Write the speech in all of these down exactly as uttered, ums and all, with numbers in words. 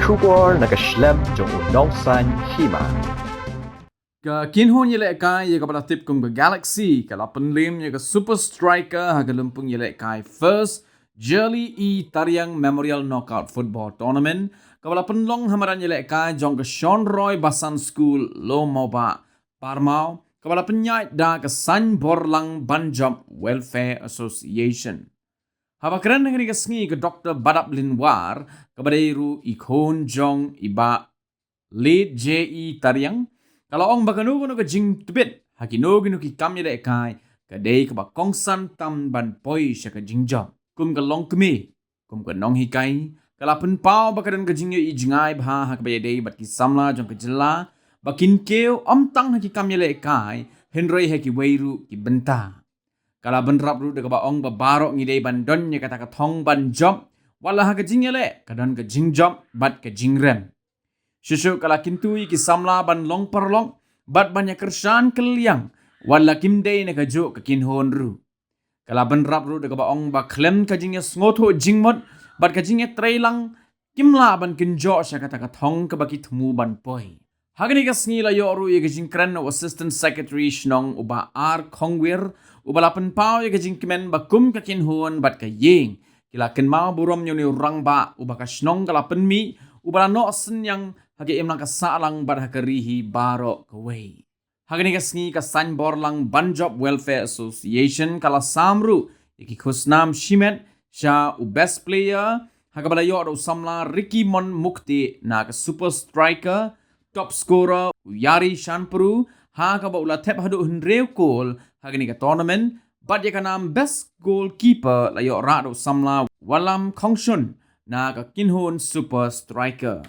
khubor na ka shlem jong u nongsaiñ hima. Ka kynhun ïalehkai ïa kaba la tip kum ka Galaxy ka la pynliem ïa ka super striker ha ka lympung ïalehkai First Jurli E Tariang Memorial Knockout Football Tournament kaba la pynlong ha madan ïalehkai jong ka Shonroy Basan School, Lowmawbah, Parmaw, kaba la pynïaid da ka Saiñborlang Banjop Welfare Association. Haba kren ha kane ka sngi ka Doktor Badaplin War, kaba dei ruh i khun jong i Bah Late J E Tariang, ka la ong ba kano kano ka jingtbit ha kino kino ki kam ïalehkai ka dei kaba kongsan tam ban poi sha ka jingjop. Kum ka longkmie, kum ka nonghikai, ka la pynpaw ba ka don ka jingïohi jngai bha ha kaba ïadei bad ki samla jong ka jylla ba kin kiew ym tang ha ki kam ïalehkai hynrei ha kiwei ruh ki bynta. Ka la bynrap ruh da kaba ong ba baroh ngi dei ban don ïa kata ka thong ban jop, wat la ha ka jingïaleh ka don ka jingjop bad ka jingrem. Shuh shuh ka la kyntu ïa ki samla ban long paralok bad ban ïakyrshan kylliang, wat la kim dei na kajuh ka kynhun ruh. Ka la bynrap ruh da kaba ong ba khlem ka jingïasngewthuh jingmut bad ka jingïatreilang kim lah ban kynjoh sha kata ka thong kaba ki thmu ban poi. Ha kane ka sngi la ïoh ruh ïa ka jingkren na u Assistant Secretary Shnong u Bah R Khongwir, uba la pynpaw ïa ka jingkmen ba kum ka kynhun bad ka ïing ki la kynmaw burom ïa une u rangbah uba ka shnong ka la pynmih, uba la noh synñiang ha ka imlang ka sahlang bad ha ka ri hi baroh kawei. Ha kane ka sngi ka Saiñborlang Banjop Welfare Association ka la sam ruh ïa ki khusnam shimet sha u best player, ha kaba la ïoh da u samla Ricky Mon Mukti na ka super striker, top scorer u Yari Shanpru, ha kaba u la thep haduh hynriew kol ha kane ka tournament, bad ïa ka nam best goalkeeper la ïoh rah da u samla Walam Khongshun na ka kynhun super striker.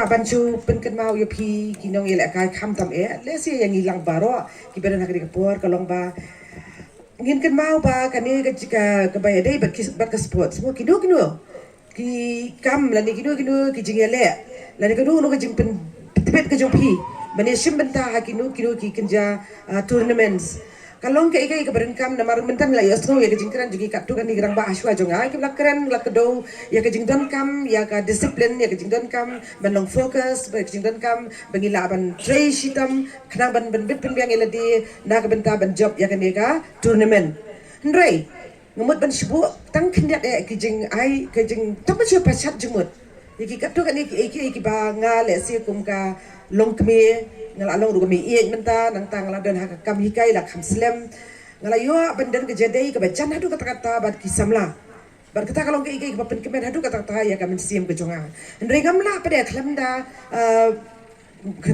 Ban shu pynkynmaw ïa phi ki nongïalehkai khamtam eh, lehse ïa ngi lang baroh kiba don ha kane ka por, ka long ba ngin kynmaw ba kane ka jaka kaba ïadei bad ki, bad ka sports, mo, kino kino ki kam lane kino kino ki jingïaleh lane kano kano ka jingpyntbit ka jong phi ban ïashim bynta ha kino kino ki kynja, ah, tournaments. Ka long kaei kaei kaba donkam, namar mynta la ïohsngew ïa ka jingkren jong ki katto katne ki rangbah hashwa jong nga, ki la kren, la kdew ïa ka jingdonkam ïa ka discipline, ïa ka jingdonkam ban long focus, ïa ka jingdonkam ba ngi lah ban trei shitom khnang ban, ban bit pynbiang ïa lade na ka bynta ban jop ïa kane ka tournament. Hynrei nga mut ban shu buh tang khyndiat eh ki jingai, ki jing, tang ban shu pashat jingmut ïa ki katto katne kiei kiei kiba nga lehse kum ka longkmie nga la long ruh ka mei ïeit mynta, nangta nga la don ha ka kam hikai la kham slem. Nga la ïoh ban don ka jingïadei kaba jan haduh katta katta bad ki samla. Bad kata ka long kaei kaei kaba pynkmen haduh katta katta ïa ka mynsiem ka jong nga. Hynrei ngam lah pat de khlem da, ah,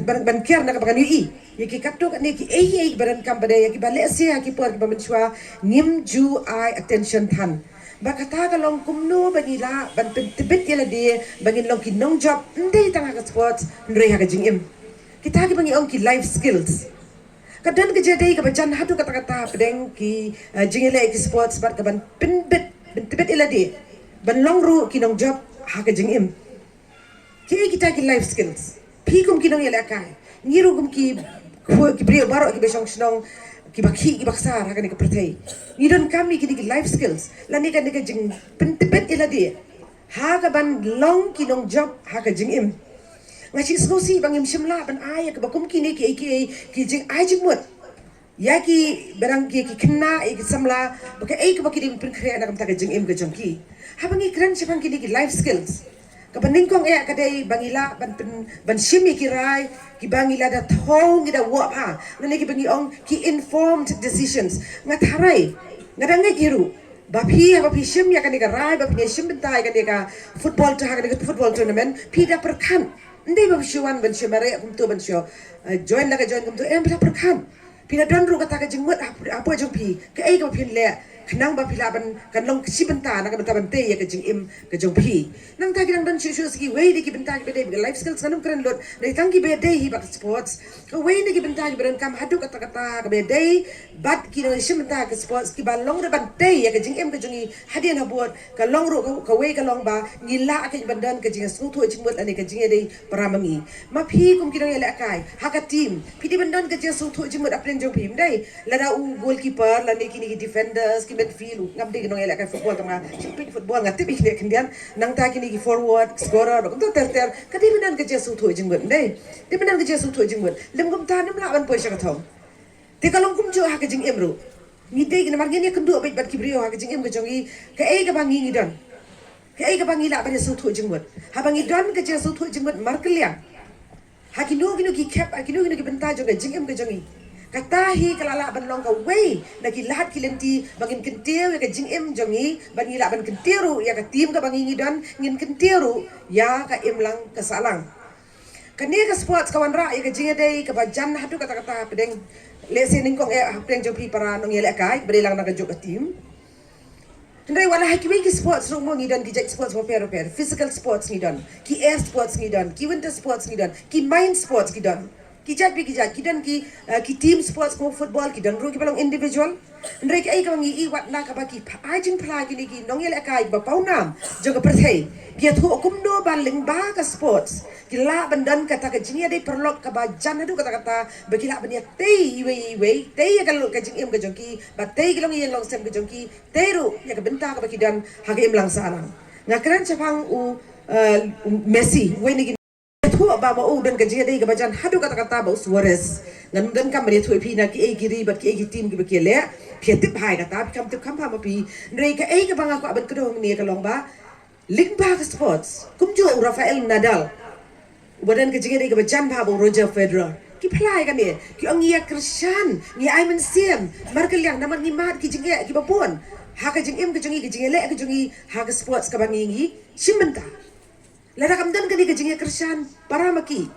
ban, ban kiar na kaba ngan ïohi ïa ki katto katne kiei kiei kiba donkam pat de, ïa kiba lehse ha ki por kiba mynshuwa ngim ju ai attention than. Ba kata ka long kumno ba ngi lah ban pyntbit ïa lade ba ngin long ki nongjop, ym dei tang ha ka sports hynrei ha ka jingim. Kita kiba ngi ong ki life skills. Ka don ka jingïadei kaba jan haduh katta katta hapdeng ki, eh, jingïaleh ki sports bad kaban pynbit, pyntbit ïa lade ban long ruh ki nongjop ha ka jingim. Kiei kita ki life skills? Phi kum ki nongïalehkai, ngi ruh kum ki, ki briew baroh kiba shong shnong, kiba khih kiba ksar ha kane ka pyrthei, ngi donkam ïa kine ki life skills lane kane ka jingpyntbit ïa lade ha kaban long ki nongjop ha ka jingim. Nga sngewsih ba ngim shym lah ban ai ïa kaba kum kine kiei kiei ki jingai jingmut ïa ki, ba dang ki, ki khynnah, ïa ki samla, ba kaei kaba ki dei ban pynkhreh na ka bynta ka jingim ka jong ki. Haba ngi kren shaphang kine ki life skills, kaba nyngkong eh ka dei ba ngi lah ban pyn, ban shim ïa ki rai kiba ngi la da thew, ngi da wad ha, lane kiba ngi ong ki informed decisions. Nga tharai, nga da ngeit hi ruh ba phi, haba phi shim ïa kane ka rai ba phin ïashim bynta ïa kane ka football, ha kane ka football tournament, phi da pyrkhat. Ym dei ba phi shu wan ban shu mareh kumto, ban shu, eh, join la ka join kumto, em, phi da pyrkhat. Phi da don ruh kata ka jingmut hap, hapoh jong phi, kaei kaba phin leh khnang ba phi lah ban, kan long ka shi bynta na ka bynta ban tei ïa ka jingim ka jong phi. Nangta ki dang don shuh shuh sa kiwei de ki bynta kiba dei, life skills ngan ym kren lut, dei tang kiba dei hi bad ka sports. Kawei na ki bynta kiba donkam haduh katta katta kaba dei bad ki nongshim bynta ka sports, kiba long ruh ban tei ïa ka jingim ka jong ngi hadien habud. Ka long ruh ka, kawei ka long ba ngi lah ka ban don ka jingsngewthuh jingmut lane ka jingïadei para ma ngi. Ma phi kum ki nongïalehkai ha ka team, phi dei ban don ka jingsngewthuh jingmut hapdeng jong phi, ym dei? Lada u goalkeeper lane kine ki defenders, ki midfield, ngam dei ki nongïalehkai football tang ma, shim peit football nga tip ïa kine khyndiat, nangta kine ki forward, scorer, ba kumta ter ter, ka dei ban don ka jingsngewthuh jingmut, ym dei? Dei ban don ka jingsngewthuh jingmut. Lym kumta ngim lah ban poi sha ka thong. Te ka long kumjuh ha ka jingim ruh. Ngi dei, namar ngin ïakynduh beit bad ki briew ha ka jingim ka jong ngi, kaei kaba ngi, ngi don, kaei kaba ngi lah ban ïasngewthuh jingmut. Haba ngi don ka jingsngewthuh jingmut markylliang ha kino kino ki khep, ha kino kino ki bynta jong ka jingim ka jong ngi, kata hi ka la lah ban long kawei na ki lad ki lynti ba ngin kyntiew ïa ka jingim jong ngi, ba ngi lah ban kyntiew ruh ïa ka team kaba ngi, ngi don, ngin kyntiew ruh ïa ka imlang ka sahlang. Kane ka sports ka wanrah ïa ka jingïadei kaba jan haduh katta katta hapdeng, lehse nyngkong eh hapdeng jong phi para nongïalehkai ba dei lang na kajuh ka team. Hynrei wat la ha kiwei ki sports ruh mo ngi don ki jait sports bapher bapher, physical sports ngi don, ki air sports ngi don, ki winter sports ngi don, ki mine sports ngi don, ki jait bad ki jait, ki don ki, eh, ki team sports kum football, ki don ruh kiba long individual. Hynrei kaei kaba ngi i, wat la kaba ki pha-, ai jingphla kine ki nongïalehkai ba pawnam jong ka pyrthei, ki ïathuh kumno ba lyngba ka sports ki lah ban don kata ka jingïadei paralok kaba jan haduh katta katta, ba ki lah ban ïatei iwei iwei, tei ïa ka, ka jingim ka jong ki, ba tei ki longïing longsem ka jong ki, tei ruh ïa ka bynta kaba ki don ha ka imlang sahlang. Nga kren shaphang u, eh, u Messi, uwei na ki, ïathuh ba ma u don ka jingïadei kaba jan haduh katta katta bad u Suarez. Ngan ym donkam ban ïathuh ïa phi na kiei ki ri bad kiei ki team kiba ki leh. Phi tip bha ïa kata, phi kham tip kham pha ma phi. Hynrei kaei kaba nga kwah ban kdew hangne ka long ba lyngba ka sports, kumjuh u Rafael Nadal uba don ka jingïadei kaba jan bha bad u Roger Federer, ki phla ïa kane, ki ong ngi ïakyrshan, ngi ai mynsiem markylliang namar ngi mad ki jingeh kiba bun ha ka jingim ka jong ngi, ka jingïaleh ka jong ngi ha ka sports kaba ngi, ngi shim bynta. Lada kam don kane ka jingïakyrshan, para ma ki,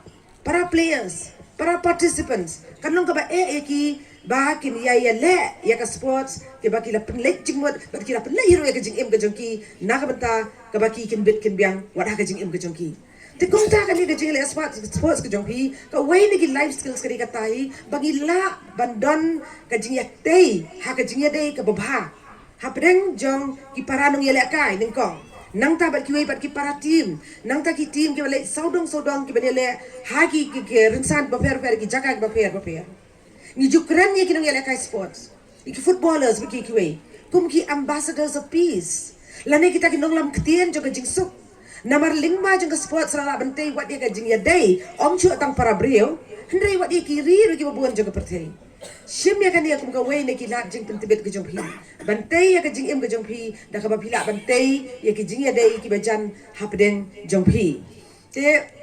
para players, para participants, kan long kaba eh ïa ki ba kin ïa ïaleh ïa ka sports, kiba ki la pynleit jingmut bad ki la pynleit hi ruh ïa ka jingim ka jong ki na ka bynta kaba ki kin bit kin biang wat ha ka jingim ka jong ki. Te kumta kane ka jingleh sports, sports ka jong phi, kawei na ki life skills ka dei kata hi ba ngi lah ban don ka jingïatei ha ka jingïadei kaba bha hapdeng jong ki para nongïalehkai nyngkong, nangta bad kiwei pat ki para team, nangta ki team kiba leit sawdong sawdong kiba ïaleh ha ki, ki, ki rynsan bapher bapher, ki jaka bapher bapher. Ngi ju kren ïa ki nongïalehkai sports, ïa ki footballers bad ki, kiwei kum ki ambassadors of peace, lane kita ki nonglam ktien jong ka jingsuk. Namar lyngba jong ka sports la lah ban tei wat ïa ka jingïadei, ym shuh tang para briew, hynrei wat ïa ki ri ruh kiba bun jong ka pyrthei. Shim ïa kane kum kawei na ki lad jingpyntbit ka jong phi, ban tei ïa ka jingim ka jong phi da kaba phi lah ban tei ïa ki jingïadei kiba jan hapdeng jong phi. Te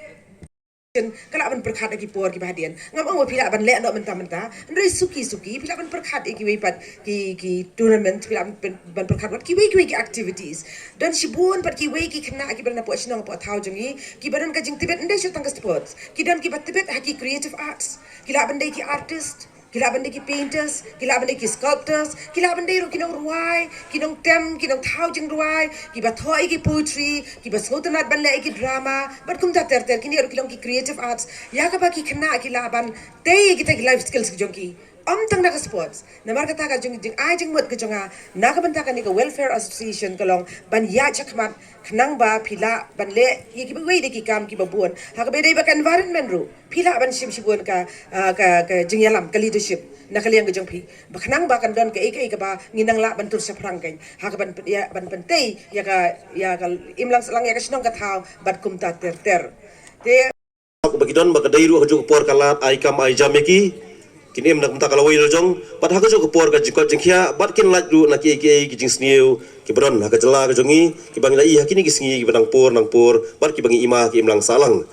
ka lah ban pyrkhat ha ki por kiba hadien. Ngam ong ba phi lah ban leh noh mynta mynta, hynrei suki suki phi lah ban pyrkhat ïa kiwei pat ki, ki tournament, phi lah ban, ban pyrkhat wat kiwei kiwei ki activities. Don shibun pat kiwei ki khynnah kiba don hapoh shnong hapoh thaw jong ngi kiba don ka jingtbit, ym dei shuh tang ka sports, ki don kiba tbit ha ki creative arts, ki lah ban dei ki artist, ki lah ban dei ki painters, ki lah ban dei ki sculptors, ki lah ban dei ruh ki nongrwai, ki nongtem, ki nongthaw jingrwai, kiba thoh ïa ki poetry, kiba sngewtynnat ban leh ïa ki drama bad kumta ter ter. Kine ruh ki long ki creative arts ïa kaba ki khynnah ki lah ban tei ïa kita ki life skills ki jong ki. Ym tang na ka sports. Namar kata ka jong, jingai jingmut ka jong nga na ka bynta kane ka Welfare Association ka long ban ïaid shakhmat khnang ba phi lah ban leh ïa kiwei de ki kam kiba bun ha kaba ïadei bad ka environment ruh. Phi lah ban shim shibun ka, ah, ka, ka jingïalam, ka leadership na ka liang ka jong phi, ba khnang ba kan don kaei kaei kaba ngin nang lah ban tur shaphrang kein ha ka ban pyn-, ïa, ban pyntei ïa ka, ïa ka imlang sahlang, ïa ka shnong ka thaw bad kumta ter ter. Te ba ki don ba ka dei ruh ha kajuh ka por ka lad ai kam ai jam ïa ki, kin im na ka bynta ka lawei lajong bad ha kajuh ka por ka jingkoit jingkhiah bad kin lait ruh na kiei kiei ki jingsniew kiba don ha ka jylla ka jong ngi kiba ngi la ïohi ha kine ki sngi kiba nang por nang por bad kiba ngi ïohi ha ka imlang sahlang.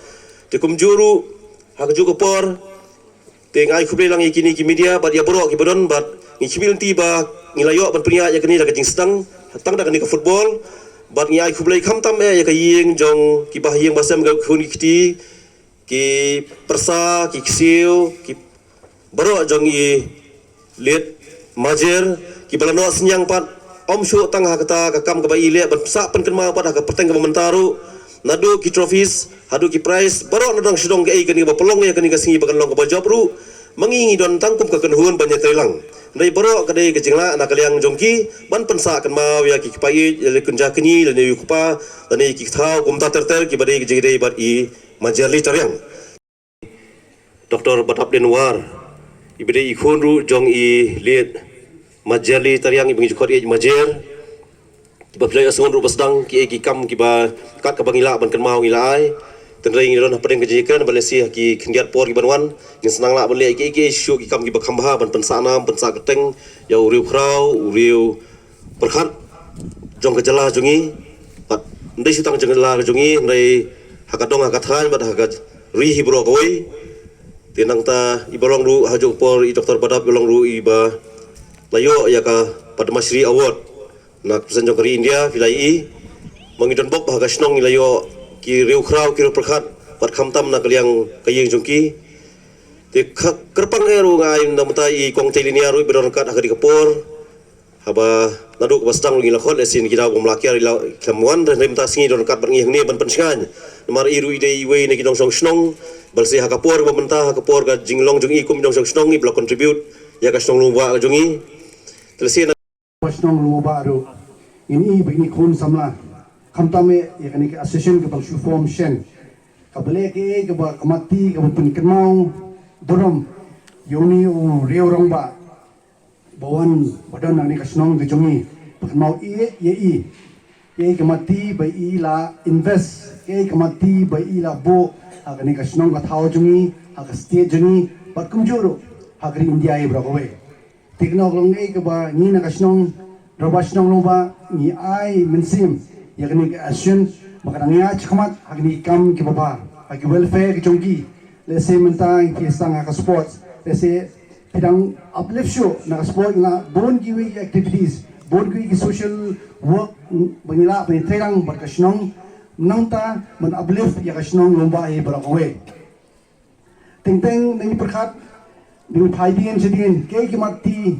Te kumjuh ruh ha kajuh ka por te nga ai khublei lang ïa kine ki media bad ïa baroh kiba don bad ngi khmih lynti ba ngi la ïoh ban pynïaid ïa kane da ka jingsdang tang da kane ka football. Bad ngi ai khublei khamtam eh ïa ka ïing jong ki bahaïing bahasem, ki khun ki kti, ki pyrsa, ki ksiew, ki baroh jong i Late Majer, kiba la noh synñiang pat, ym shuh tang ha kata ka kam kaba i leh ban sah pynkynmaw pat ha ka pyrthei kaba mynta ruh, naduh ki trophies haduh ki prize baroh, na dang shu dang kaei kane kaba pynlong ïa kane ka sngi ba kan long kaba jop ruh. Ma ngi ngi don tang kum ka kynhun ban ïatreilang, hynrei baroh ka dei ka jinglah na ka liang jong ki ban pynsah kynmaw ïa ki kpa ïeit, ïa la kynja kñi lane ïa u kpa lane ïa ki thaw kumta ter ter kiba dei ka jingïadei bad i Majer Ly Tariang. Doctor Badap Dynwar, iba dei i khun ruh jong i Late Majer Ly Tariang iba ngi ju khot ïa i Majer. Kiba phi la ïohsngew ruh ba sdang kiei ki kam kiba kat kaba ngi lah ban kynmaw ngi la ai. Tynrai ngi don hapdeng ka jingkren ba lehse ha ki khyndiat por kiban wan ngin sa nang lah ban leh kiei kiei shuh ki kam kiba kham bha ban pynsah nam pynsah kyrteng ïa u riew khraw u riew pyrkhat jong ka jylla jong ngi. Bad ym dei shuh tang jong ka jylla jong ngi, hynrei ha ka dong ha ka thaiñ bad ha ka ri hi baroh kawei. Te nangta iba long ruh ha kajuh ka por i Doctor Badap iba long ruh iba la ïoh ïa ka Padma Shri Award na ka pyrsen jong ka ri India, phi la ïohi. Ma ngi don bok ba ha ka shnong ngi la ïoh ki riew khraw ki riew pyrkhat bad khamtam na ka liang ka ïing jong ki. Te ka kyrpang eh ruh nga ai na mynta i Kong Teilinia ruh iba don ryngkat ha kadei ka por. Haba naduh kaba sdang ruh ngi la khot, lehse na ki daw bym lah kiar i la khlem wan, hynrei mynta sngi don ryngkat bad ngi hangne ban pynshngaiñ. Namar i ruh i dei iwei na ki nongshong shnong, ba lehse ha ka por ba mynta ha ka por ka jinglong jong i kum i nongshong shnong iba la contribute ïa ka shnong Lum Bah ka jong i. Te lehse na Ba shnong Lum Bah ruh ngin i ba i khun samla, khamtam eh ïa kane ka association kaba shu form shen, kaba leh kaei kaba ka matti kaba pynkynmaw burom ïa une u riew rangbah ba wan ba don ha kane ka shnong ka jong i, ba kynmaw ïa i, ïa i ka matti ba i la invest, ïa i ka matti ba i la buh ha kane ka shnong ka thaw jong i, ha ka state jong i, bad kumjuh ruh ha ka ri India i baroh kawei. Te kane ka long kaei kaba ngi na ka shnong, rangbah shnong Lum Bah ngi ai mynsiem ïa kane ka association ba ka dang ïaid shakhmat ha kine ki kam kiba bha, ha ki welfare ki jong ki. Lehse mynta ngi phi sdang ha ka sports, lehse phi dang uplift shuh na ka sports, na bun kiwei ki activities, bun kiwei ki social work ba ngi lah ban ïatreilang bad ka shnong, nangta ban uplift ïa ka shnong Lum Bah hi baroh kawei. Teng teng ngi pyrkhat, ngi phai dien sha dien, kaei ka matti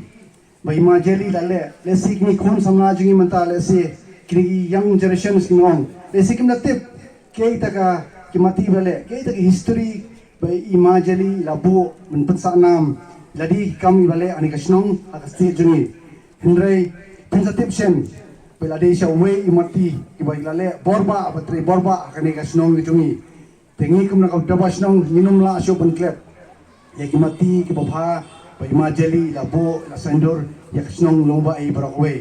ba i Majer Ly la leh, lehse kine khun samla jong ngi mynta, lehse kine ki young generations kin ong, lehse kim da tip kaei kata ka ki mati ba leh, ki da ki history ba i Ma Jali la buh ban pynsah nam ïa lade ki kam ba leh ha kane ka shnong ha ka state jong ngi. Hynrei phin sa tip shen ba la dei sha wei i mati kiba la leh borbah ba trei borbah ha kane ka shnong ka jong ngi. Te ngi kum na ka Daba Shnong ngin ym lah shuh ban klet ïa ki mati kiba bha ba i Ma Jali la buh la saiñdur ïa ka shnong Longbaai baroh kawei.